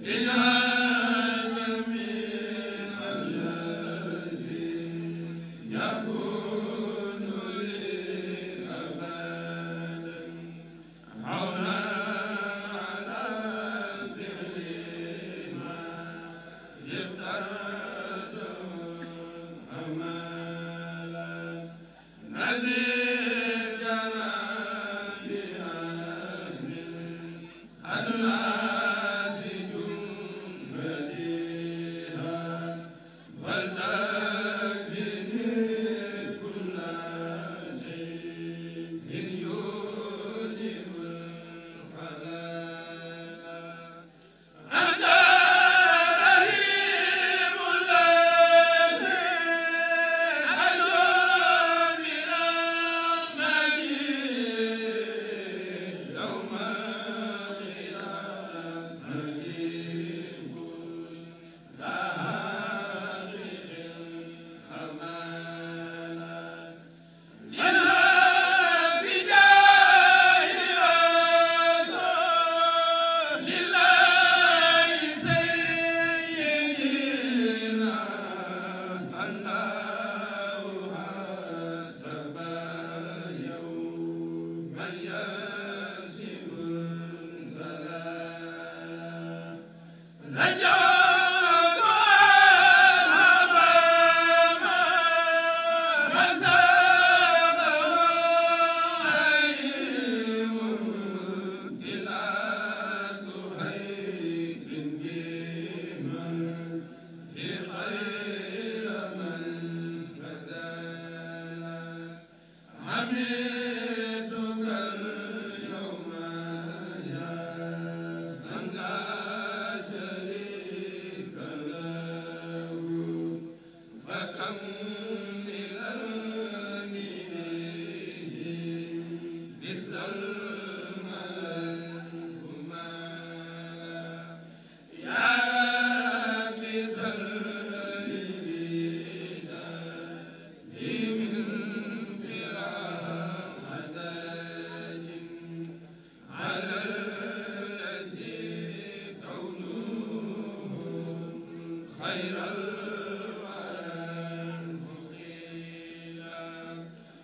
Ila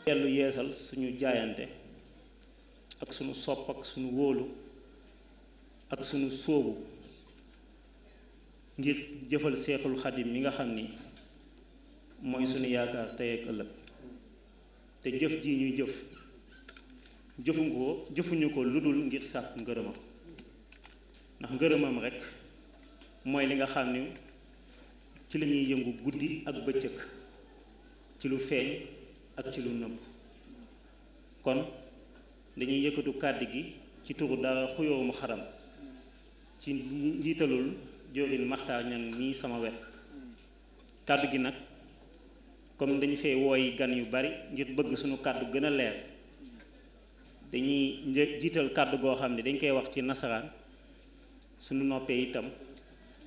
dellu yeesal suñu jaayante ak suñu sopp ak suñu wóolu ak suñu sóobu ngir jëfal seexul xadim mi nga xam ni mooy suñu yaakaar tey ak ëllëg te jëf ji ñuy jëfuñu ko lu dul ngir sàkk ngërëmam ndax ngërëmam rekk mooy li nga xam ni ci la ñuy yëngu guddi ak bëccëg ci lu feeñ ak ci lu nëbb kon dañuy yëkkatu kàddu gi ci turu Daara Xuyóoru Muharram ci njiitalul Jóorin Maxtaar Ñaŋ nii sama wet kàddu gi nag comme dañu fee wooyi gan yu bari ngir bëgg suñu kàddu gën a leer dañuy jiital kàddu goo xam ne dañ koy wax ci nasaraan suñu noppee itam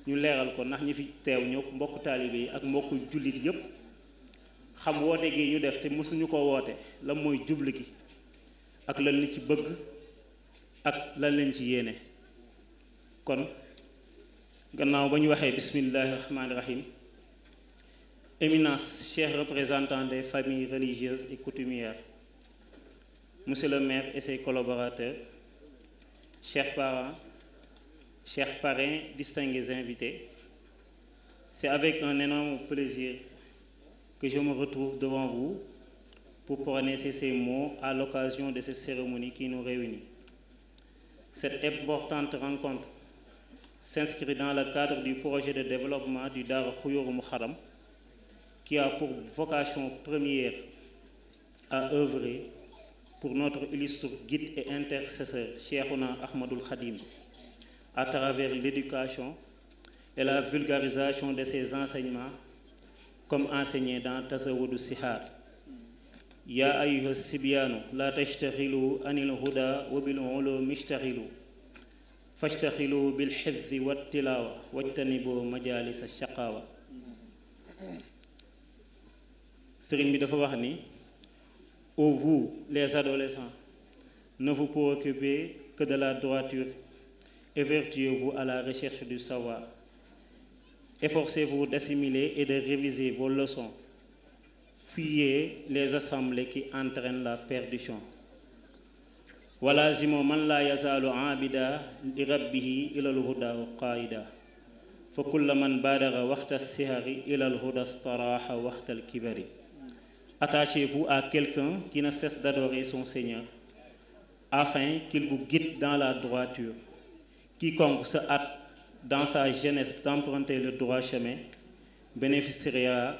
ñu leeral ko ndax ñi fi teew ñëpp mbokk taalibe yi ak mbokk jullit yépp xam woote gi ñu def te mësuñu ko woote la mooy jublu gi ak lan lañ ci bëgg ak lan lañ ci yéene kon gannaaw ba ñu waxee bismillahi rahmaani rahim éminence chers représentants des familles religieuses et coutumières, monsieur le maire et ses collaborateurs, chers parents, chers parrains, distingués invités, c'est avec un énorme plaisir que je me retrouve devant vous pour prononcer ces mots à l'occasion de cette cérémonie qui nous réunit. Cette importante rencontre s'inscrit dans le cadre du projet de développement du Daara Xuyóoru Muharram qui a pour vocation première à œuvrer pour notre illustre guide et intercesseur Cheikhouna Ahmadoul Khadim à travers l'éducation et la vulgarisation de ses enseignements comme enseigné dans Tazawudu Sihar. Ya ayyuha sibyaanu la tashtaghilu anil huda wa bil ulumi ishtaghilu fashtaghilu bil hifzi wat tilawa wajtanibu majalis ash-shaqawa. Sëriñ bi dafa wax ni ô vous les adolescents, ne vous préoccupez que de la droiture, évertuez-vous à la recherche du savoir. Efforcez-vous d'assimiler et de réviser vos leçons. Fuyez les assemblées qui entraînent la perdition. Walazimu man la yazalu abida li rabbihi ilal huda qaida. Fa kulla man badara waxta sihari ilal huda staraha waxta al kibari. Attachez-vous à quelqu'un qui ne cesse d'adorer son Seigneur, afin qu'il vous guide dans la droiture. Quiconque se hâte dans sa jeunesse d'emprunter le droit chemin bénéficiera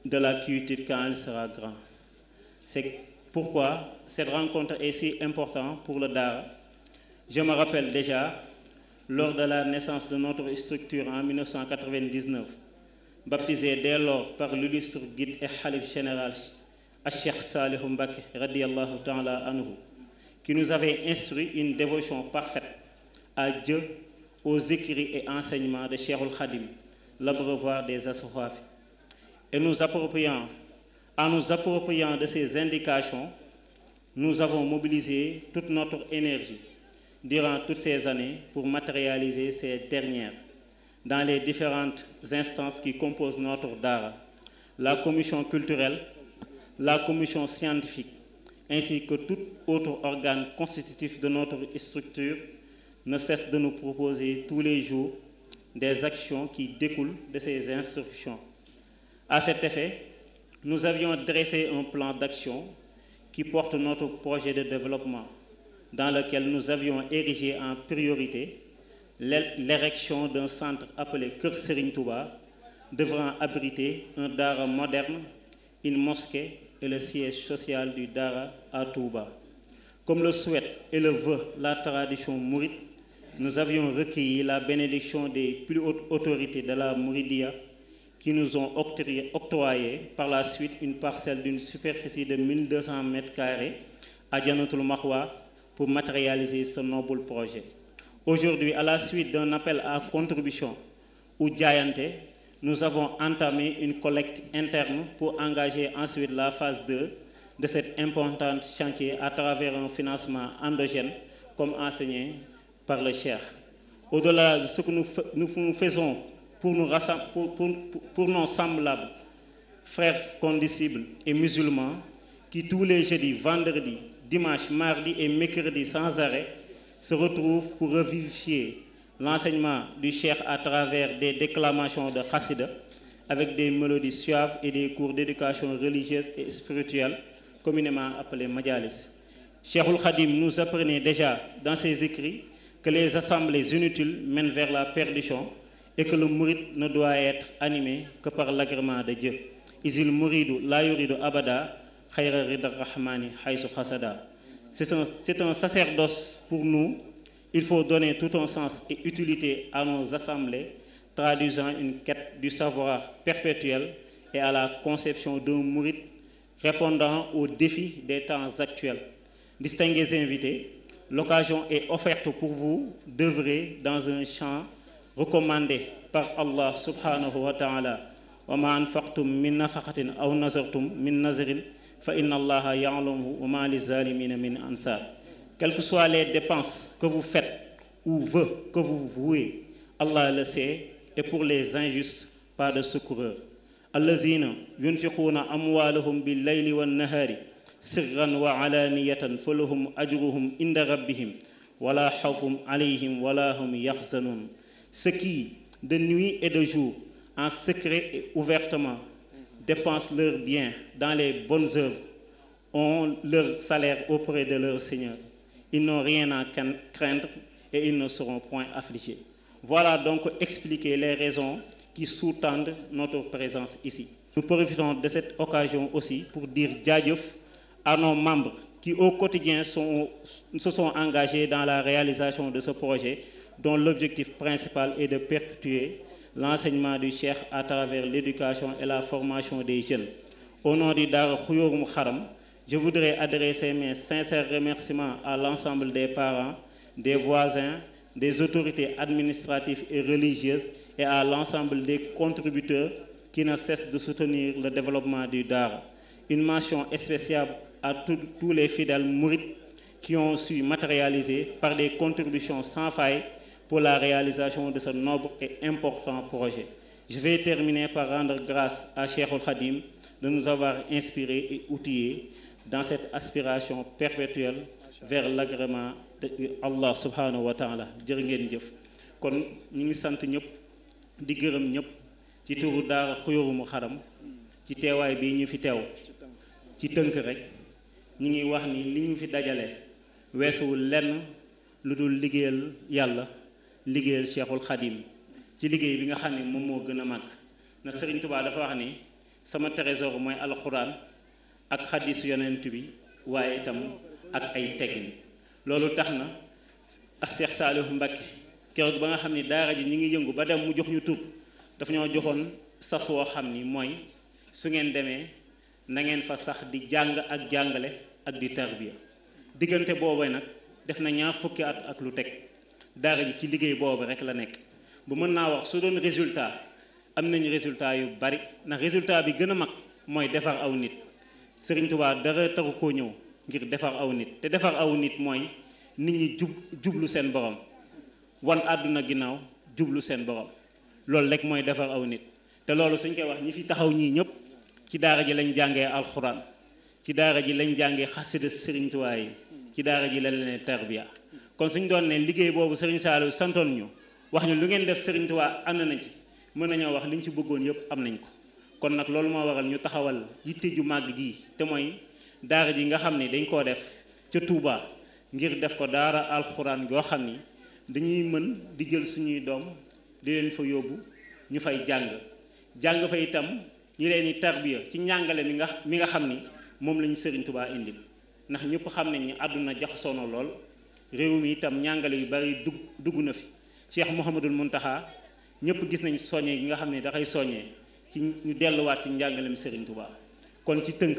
de la quiétude quand il sera grand. C'est pourquoi cette rencontre est si importante pour le Daara. Je me rappelle déjà, lors de la naissance de notre structure en 1999, baptisé dès lors par l'illustre guide et khalife général Cheikh Salihu Mbacké radiyallahu ta'ala anhu, qui nous avait instruit une dévotion parfaite à Dieu, aux écrits et enseignements de Cheikhul Khadim, l'abreuvoir des assoiffés. Et en nous appropriant de ces indications, nous avons mobilisé toute notre énergie durant toutes ces années pour matérialiser ces dernières dans les différentes instances qui composent notre Daara, la commission culturelle, la commission scientifique, ainsi que tout autre organe constitutif de notre structure, ne cesse de nous proposer tous les jours des actions qui découlent de ces instructions. À cet effet, nous avions dressé un plan d'action qui porte notre projet de développement, dans lequel nous avions érigé en priorité l'érection d'un centre appelé Kër Serigne Touba, devant abriter un Daara moderne, une mosquée et le siège social du Daara à Touba. Comme le souhaite et le veut la tradition mouride, nous avions recueilli la bénédiction des plus hautes autorités de la Mouridia qui nous ont octroyé par la suite une parcelle d'une superficie de 1200 m² à Jannatul Mahwa pour matérialiser ce noble projet. Aujourd'hui, à la suite d'un appel à contribution ou Jaayante, nous avons entamé une collecte interne pour engager ensuite la phase 2 de cet important chantier à travers un financement endogène comme enseigné par le Cheikh. Au-delà de ce que nous faisons pour nos semblables, frères condisciples et musulmans, qui tous les jeudis, vendredis, dimanches, mardis et mercredis sans arrêt se retrouvent pour revivifier l'enseignement du Cheikh à travers des déclamations de Khassida, avec des mélodies suaves et des cours d'éducation religieuse et spirituelle, communément appelés Majalis. Cheikhul Khadim nous apprenait déjà dans ses écrits que les assemblées inutiles mènent vers la perdition et que le mouride ne doit être animé que par l'agrément de Dieu. Isil mouridu la yuridu abada khayra rida rahmani haysu khasada. C'est un sacerdoce pour nous. Il faut donner tout un sens et utilité à nos assemblées, traduisant une quête du savoir perpétuel et à la conception d'un mouride répondant aux défis des temps actuels. Distingués invités, l'occasion est offerte pour vous d'œuvrer dans un champ recommandé par Allah subhanahu wa ta'ala. Wa ma anfaqtum min nafaqatin aw nazartum min nazarin fa inna Allaha ya'lamu wa ma lizalimina min ansar. Quelles que soient les dépenses que vous faites ou vœux que vous vouez, Allah le sait, et pour les injustes, pas de secoureur. Allazina yunfiquna amwalahum bil layli wan nahari sirran wa alaniyatan falahum ajruhum inda rabbihim wala khawfun alayhim wala hum yahzanun. Ceux qui, de nuit et de jour, en secret et ouvertement, dépensent leurs biens dans les bonnes œuvres, ont leur salaire auprès de leur Seigneur. Ils n'ont rien à craindre et ils ne seront point affligés. Voilà donc expliquer les raisons qui sous-tendent notre présence ici. Nous profitons de cette occasion aussi pour dire djadjouf à nos membres qui au quotidien se sont engagés dans la réalisation de ce projet dont l'objectif principal est de perpétuer l'enseignement du Cheikh à travers l'éducation et la formation des jeunes. Au nom du Dara Khouyoum Kharam, je voudrais adresser mes sincères remerciements à l'ensemble des parents, des voisins, des autorités administratives et religieuses et à l'ensemble des contributeurs qui ne cessent de soutenir le développement du Dara. Une mention spéciale à tous les fidèles mourides qui ont su matérialiser par des contributions sans faille pour la réalisation de ce noble et important projet. Je vais terminer par rendre grâce à Cheikhul Khadim de nous avoir inspirés et outillés dans cette aspiration perpétuelle vers l'agrément de Allah subhanahu wa ta'ala. Jërë ngeen jëf. Kon ñu ngi sant ñëpp di gërëm ñëpp ci turu Daara Khouyoum Kharam ci teewaay bi ñu fi teew ci tënk rek ñu ngi wax ni li ñu fi dajale weesuwul lenn lu dul liggéeyal yàlla liggéeyal Cheikhul Khadim ci liggéey bi nga xam ne moom moo gën a màgg na Serigne Touba dafa wax ni sama trésor mooy alxuraan ak xadisu yonent bi waaye itam ak ay teggin loolu tax na ak Cheikh Saliou Mbacké keroog ba nga xam ni daara ji ñi ngi yëngu ba dem mu jox ñu tur dafa ñoo joxoon sas woo xam ni mooy su ngeen demee na ngeen fa sax di jàng ak jàngale ak di tarbiya diggante boobu nag def na ñaar fukki at ak lu teg daara ji ci liggéey boobu rek la nekk bu mën naa wax su doon résultat am nañu résultat yu bari ndax résultat bi gën a mag mooy defar aw nit Serigne Touba dara taxu koo ñëw ngir defar aw nit te defar aw nit mooy nit ñi jublu seen borom wan àdduna ginnaaw jublu seen borom loolu rek mooy defar aw nit te loolu suñ koy wax ñi fi taxaw ñii ñëpp ci daara ji lañ jàngee alxuraan ci daara ji lañ jàngee xasida Serigne Touba yi ci daara ji lañ leen tarbiya kon suñ doon ne liggéey boobu Serigne Saliou santoon ñu wax ñu lu ngeen def Serigne Touba ànd na ci mën nañoo wax liñ ci bëggoon yëpp am nañ ko kon nag loolu moo waral ñu taxawal yitte ju màgg ji te mooy daara ji nga xam ne dañ koo def ca Touba ngir def ko daara alxuraan goo xam ni dañuy mën di jël suñuy doom di leen fa yóbbu ñu fay jàng fa itam ñu leen di tarbiya ci njàngale mi nga xam ni moom lañu Serigne Touba indi ndax ñëpp xam nañ ni àdduna jaxasoo na lool réew mi itam njàngale yu bari dugg na fi Cheikh Mouhamadul Mountakha ñëpp gis nañ soññee gi nga xam ne dafay soññee ci ñu delluwaat ci njàngalem Serigne Touba kon ci tënk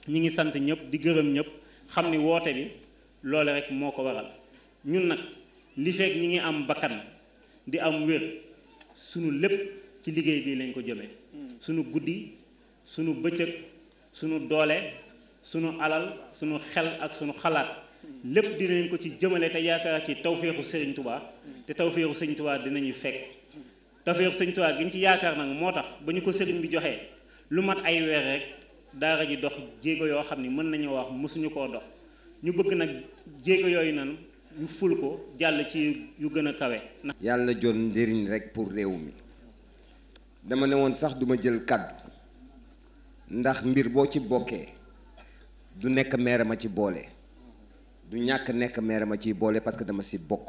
ñi ngi sant ñëpp di gërëm ñëpp xam ni woote bi loole rek moo ko waral ñun nag li fekk ñi ngi am bakkan di am wér sunu lépp ci liggéey bi lañ ko jëmee sunu guddi sunu bëccëg sunu doole sunu alal sunu xel ak sunu xalaat lépp dinañ ko ci jëmale te yaakaar ci tawféexu Serigne Touba te tawféexu Serigne Touba dinañu fekk tawfeex sëñ Tuubaa gi ñu ci yaakaar nag moo tax ba ñu ko sëriñ bi joxee lu mat ay weer rek daara ji dox jéego yoo xam ni mën nañu wax mosuñu koo dox ñu bëgg nag jéego yooyu nan ñu ful ko jàll ci yu gën a kawe. yàlla jon njëriñ rek pour réew mi dama ne woon sax duma jël kàddu ndax mbir boo ci bokkee du nekk maire ma ci boole du ñàkk nekk maire ma ciy boole parce que dama si bokk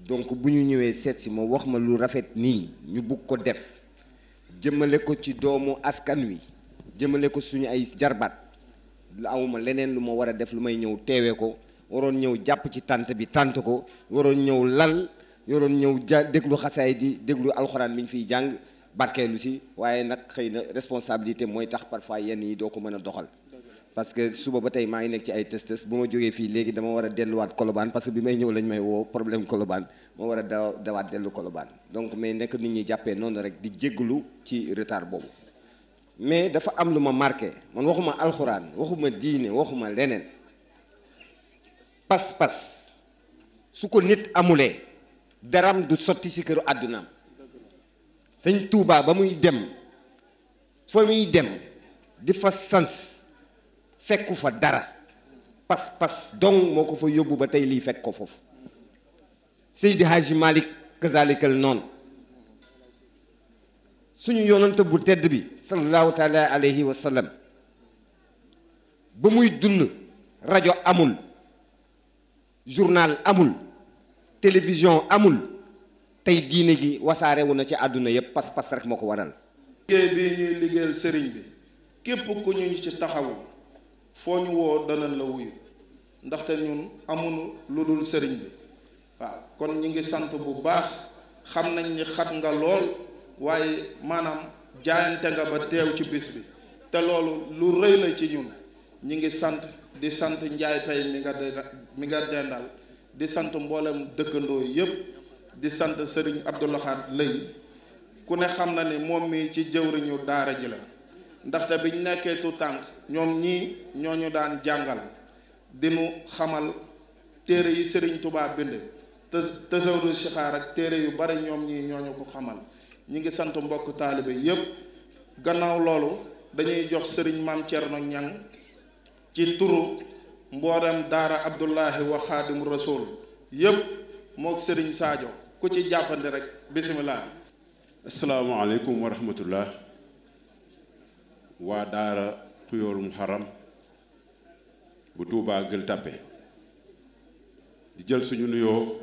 donc bu ñu ñëwee seet si ma wax ma lu rafet nii ñu bugg ko def jëmale ko ci doomu askan wi jëmale ko suñu ay jarbaat lu awuma leneen lu ma war a def lu may ñëw teewee ko waroon ñëw jàpp ci tànt bi tànt ko waroon ñëw lal waroon ñëw déglu xasaay di déglu alxuraan bi ñu fiy jàng barkeelu si waaye nag xëy na responsabilité mooy tax parfois yenn yi doo ko mën a doxal parce que suba ba tey maa ngi nekk ci ay test bu ma jógee fii léegi dama war a delluwaat Colobane parce que bi may ñëw lañ may woo problème Colobane ma war a dawaat dellu Colobane donc mais nekk nit ñi jàppee noonu rek di jégglu ci retard boobu mais dafa am lu ma marqué man waxuma alxuraan waxuma diine waxuma leneen pas-pas su ko nit amulee daram du sotti si këru àddunaam sëñ Tuubaa ba muy dem fa muy dem di fa sans fekku fa dara pas-pas dong moo ko fa yóbbu ba tey lii fekk ko foofu Seydi Hadji Malick kazalikal noonu suñu yonante bu tedd bi sallallahu taala alayhi wa sallam ba muy dund rajo amul journal amul télévision amul tey diine gi wasaarewu na ci àdduna yépp pas-pas rek moo ko waral liggéey bii ñuy liggéeyal sëriñ bi képp ku ñu ci taxawu foo ñu woo danañ la wuyu ndaxte ñun amuñu lu dul sëriñ bi waaw kon ñu ngi sant bu baax xam nañ ni xat nga lool waaye maanaam jaayante nga ba teew ci bis bi te loolu lu rëy la ci ñun ñi ngi sant di sant Njaay Pay mi nga dendal di sant mboolem dëkkandoo yépp di sant sëriñ Abdou Lahad Lay ku ne xam na ni moom mi ci jëwriñu daara ji la ndaxte biñ nekkee tu tànk ñoom ñii ñooñu daan jàngal dinu xamal téere yi sëriñ Tuubaa bind Tasawudu Sixaar ak téere yu bari ñoom ñii ñooñu ko xamal ñi ngi sant mbokk taalibe yépp gannaaw loolu dañuy jox sëriñ Maam Cerno Ñang ci turu mboolem daara Abdullahi wa Xaadim Rasul yépp mook sëriñ Sadio ku ci jàppandi rek bisimilah. asalaamaaleykum wa rahmatullah waa daara Xuyóoru Muharram bu Tuubaa Gueule Tapée di jël suñu nuyoo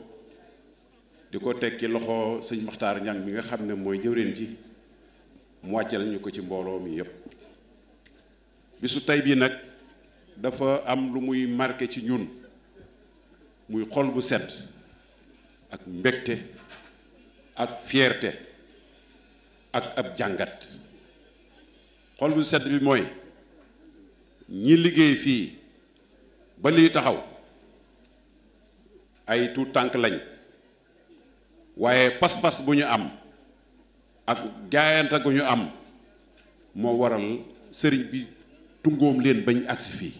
di ko tekki loxo sëñ Maxtaar Ñang mi nga xam ne mooy jëwriñ ji mu wàccal ñu ko ci mbooloo mi yépp bisu tey bii nag dafa am lu muy marqué ci ñun muy xol bu sedd ak mbégte ak fierté ak ab jàngat xol bu sedd bi mooy ñi liggéey fii ba lii taxaw ay tuut tànk lañ waaye pas-pas bu ñu am ak jaayante gu ñu am moo waral sëriñ bi tungoom leen bañ agsi fii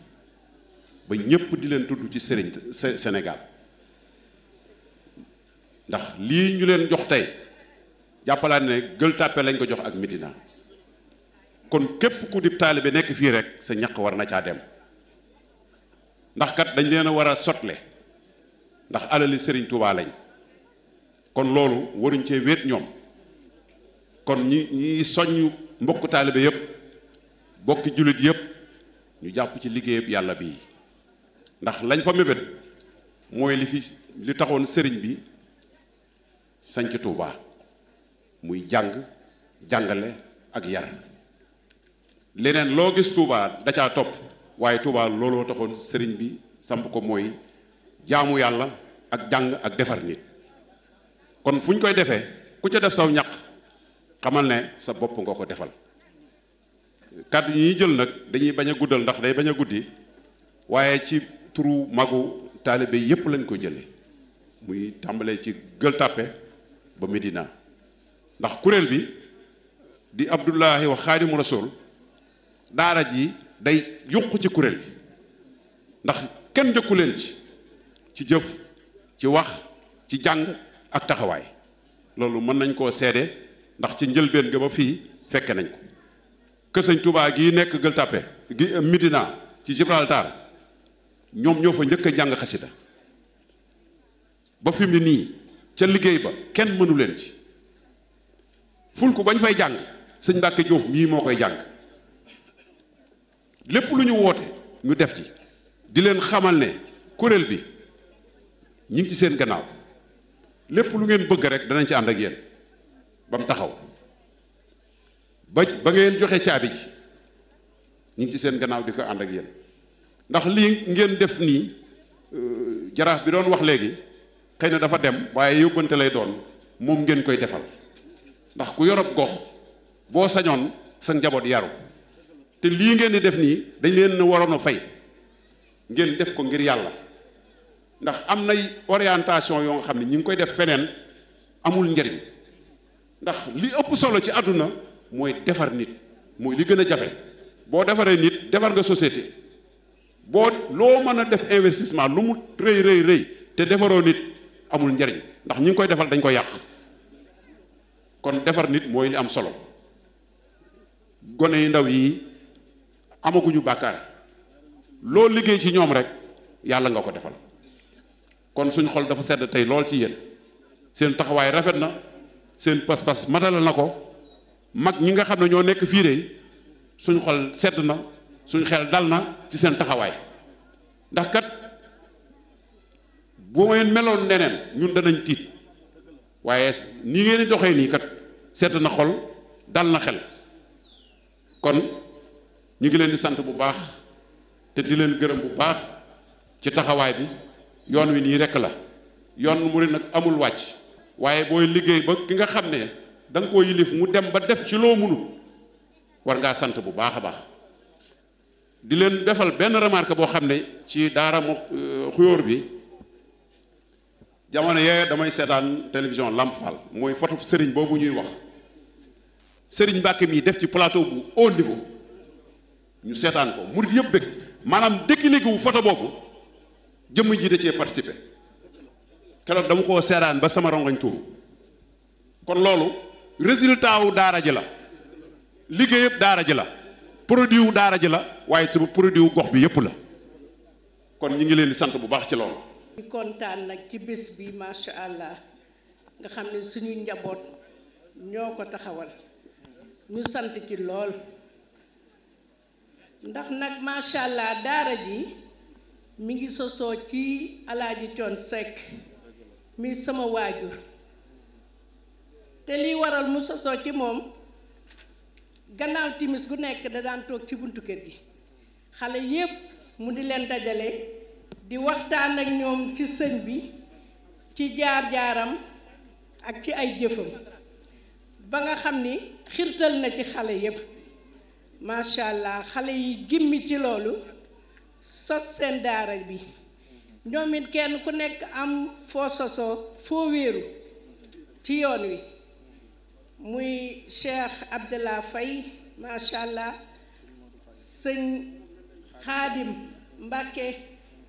ba ñépp di leen tudd ci sëriñ Sénégal ndax lii ñu leen jox tey jàppalaat ne Gueule Tapée lañ ko jox ak Médina kon képp ku di taalibe nekk fii rek sa ñaq war na caa dem ndax kat dañ leen a war a sotle ndax alali sëriñ Touba lañ kon loolu waruñ cee wéet ñoom kon ñi soññ mbokk taalibe yépp bokki jullit yépp ñu jàpp ci liggéeyub yàlla bii ndax lañ fa mébét mooy li taxoon sëriñ bi sanc Touba muy jàng jàngale ak yar leneen loo gis Touba da caa topp waaye Touba looloo taxoon sëriñ bi samp ko mooy jaamu yàlla ak jàng ak defar nit kon fu ñu koy defee ku ca def saw ñaq xamal ne sa bopp nga ko defal kàddu yi ñuy jël nag dañuy bañ a guddal ndax day bañ a guddi waaye ci turu magu taalibe yépp lañ ko jële muy tàmbalee ci Gueule Tapée ba Médina ndax kuréel bi di Abdullahi wa Xaadimu Rasuul daara ji day yuq ci kuréel bi ndax kenn njëkku leen ci jëf ci wax ci jàng ak taxawaay loolu mën nañ koo seede ndax ci njëlbeen ga ba fii fekke nañ ko kër Sëñ Tuubaa gii nekk Gueule Tapée gi Médina ci Gibraltar ñoom ñoo fa njëkk a jàng xasida ba fi mu ne nii ca liggéey ba kenn mënu leen ci ful ko bañ fay jàng sëñ Mbàkke Jóof mii moo koy jàng lépp lu ñu woote ñu def ci di leen xamal ne kuréel bi ñu ngi ci seen gannaaw lépp lu ngeen bëgg rek danañ ci ànd ak yéen ba mu taxaw ba ngeen joxe caabi ji ñu ngi ci seen gannaaw di ko ànd ak yéen ndax lii ngeen def nii jaraaf bi doon wax léegi xëy na dafa dem waaye yóbbante lay doon moom ngeen koy defal ndax ku yorob gox boo sañoon sa njaboot yaru te lii ngeen di def nii dañ leen waroon a fay ngeen def ko ngir yàlla ndax am nay orientation yoo nga xam ne ñi ngi koy def feneen amul njariñ ndax li ëpp solo ci àdduna mooy defar nit mooy li gën a jafe boo defaree nit defar nga société boo loo mën a def investissement lu mu rëy rëy rëy te defaroo nit amul njariñ ndax ñi ngi koy defal dañ ko yàq kon defar nit mooy li am solo gone yu ndaw yi amaguñu bàkkaar loo liggéey ci ñoom rek yàlla nga ko defal kon suñ xol dafa sedd tey lool ci yéen seen taxawaay rafet na seen pas-pas matala na ko mag ñi nga xam ne ñoo nekk fii de suñ xol sedd na suñ xel dal na ci seen taxawaay ndax kat boo ngeen meloon neneen ñun danañ tiit waaye ni ngeen di doxee nii kat sedd na xol dal na xel kon ñu ngi leen di sant bu baax te di leen gërëm bu baax ci taxawaay bi yoon wi nii rekk la yoon mu nag amul wàcc waaye booy liggéey ba ki nga xam ne da nga koo yilif mu dem ba def ci loo mënul war ngaa sant bu baax a baax di leen defal benn remarque boo xam ne ci daara mu xuyóor bi jamono yee damay seetaan télévision Lamp Fall mooy photo sëriñ boobu ñuy wax sëriñ Mbàkke mi def ci plateau bu haut niveau ñu seetaan ko murid yëpp bëgg maanaam déclic wu photo boobu jëmm ji da cee participer keroog dama koo seetaan ba sama rongañ tuuru kon loolu résultat wu daara ji la liggéey yëpp daara ji la produit wu daara ji la waaye te produit wu gox bi yëpp la kon ñu ngi leen di sant bu baax ci loolu. di kontaan nag ci bés bi macha allah nga xam ne suñu njaboot ñoo ko taxawal ñu sant ci lool ndax nag macha allah daara ji mi ngi sosoo ci Alaaji Thione Seck mi sama waajur te liy waral mu sosoo ci moom gannaaw timis gu nekk da daan toog ci buntu kër gi xale yépp mu di leen dajale di waxtaan ak ñoom ci sëñ bi ci jaar-jaaram ak ci ay jëfam ba nga xam ni xirtal na ci xale yépp macha allah xale yi gimmi ci loolu sos seen daara bi ñoom it kenn ku nekk am foo sosoo foo wéeru ci yoon wi muy Cheikh Abdallah Faye macha allah sëñ Xaadim Mbàkke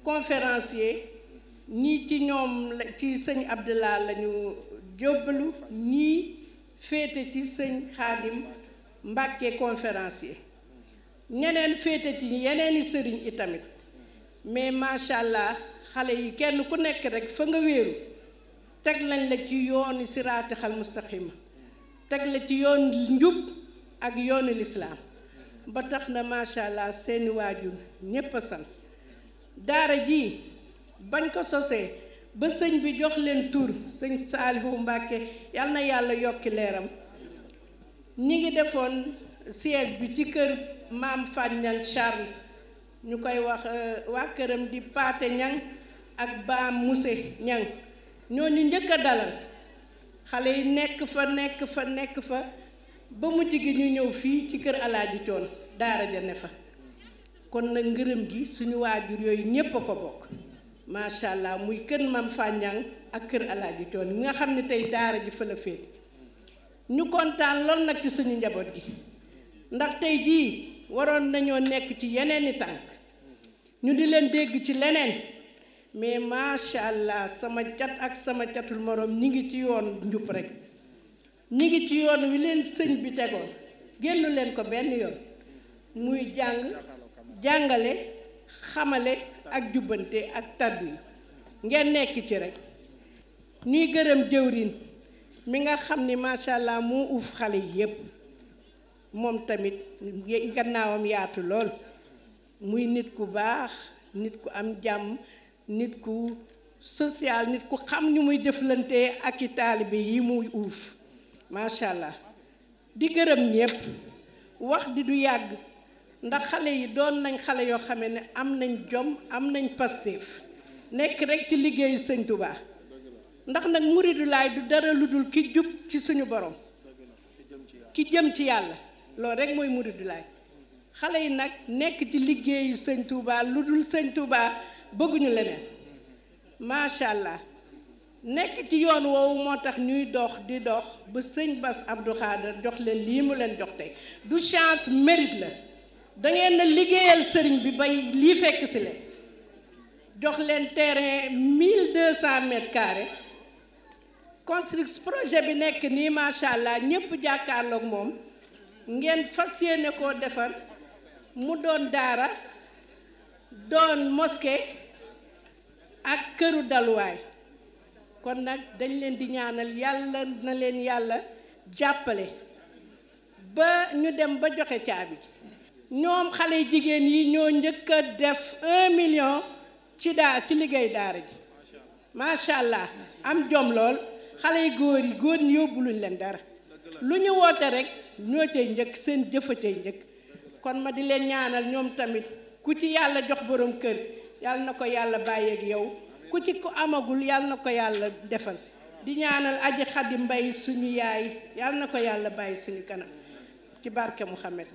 conférencier ñii ci ñoom la ci sëñ Abdallah lañu jóbbalu ñii féete ci sëñ Xaadim Mbàkke conférencier ñeneen féete ci yeneeni sëriñ itamit mais macha allah xale yi kenn ku nekk rek fa nga wéeru teg lañ la ci yooni siraatixal mustaqima teg la ci yoon njub ak yoonu lislaam ba tax na macha allah seeni waajur ñépp a sant daara ji bañ ko sosee ba sëñ bi jox leen tur sëñ Saalihu Mbàkke yal na yàlla yokki leeram ñi ngi defoon siège bi ci kër maam Faat Ñang Charles ñu koy wax waa këram di Paate Ñang ak baam Muse Ñang ñooñu njëkk a dalal xale yi nekk fa ba mujj gi ñu ñëw fii ci kër Alaaji Thione daara ja ne fa kon nag ngërëm gi suñu waajur yooyu ñépp a ko bokk macha allah muy kër maam Faat Ñang ak kër Alaaji Thione mi nga xam ne tey daara ji fa la féete ñu kontaan lool nag ci suñu njaboot gi ndax tey jii waroon nañoo nekk ci yeneeni tànk ñu di leen dégg ci leneen mais macha allah sama cat ak sama catul moroom ñi ngi ci yoon njub rek ñi ngi ci yoon wi leen sëñ bi tegoon génnu leen ko benn yoon muy jàng jàngale xamale ak jubbante ak tàddu yi ngeen nekk ci rek ñuy gërëm jëwriñ mi nga xam ni macha allah moo uuf xale yi yépp moom tamit gannaawam yaatu lool muy nit ku baax nit ku am jàmm nit ku social nit ku xam ñu muy jëflante ak i taalibe yi muy uuf macha allah di gërëm ñépp wax di du yàgg ndax xale yi doon nañ xale yoo xamee ne am nañ jom am nañ pastéef nekk rek ci liggéeyu sëñ Touba ndax nag muridu laay du dara lu dul ki jub ci suñu borom ki jëm ci yàlla loolu rek mooy muridu laay xale yi nag nekk ci liggéeyu sëñ Touba lu dul sëñ Touba bëgguñu leneen macha allah nekk ci yoon woowu moo tax ñuy dox di dox ba sëñ Bass Abdou Khadre jox leen lii mu leen jox tey du chance mérite la dangeen na liggéeyal sëriñ bi bay lii fekk si leen jox leen terrain 1200 mètres carrés construction projet bi nekk nii macha allah ñépp jàkkaarloog moom ngeen fas yéene koo defar mu doon daara doon mosquée ak këru daluwaay kon nag dañ leen di ñaanal yàlla na leen yàlla jàppale ba ñu dem ba joxe caabi ñoom xale jigéen yi ñoo njëkk a def 1 million ci liggéey daara ji macha allah am jom lool xale yi góor ñi yóbbuluñ leen dara lu ñu woote rek ñoo cay njëkk seen jëfa cay njëkk kon ma di leen ñaanal ñoom tamit ku ci yàlla jox borom kër yàlla na ko yàlla bàyyeeg yow ku ci ko amagul yàlla na ko yàlla defal di ñaanal aji Xadi Mbay suñu yaay yàlla na ko yàlla bàyyi suñu kanam ci barke Muhammad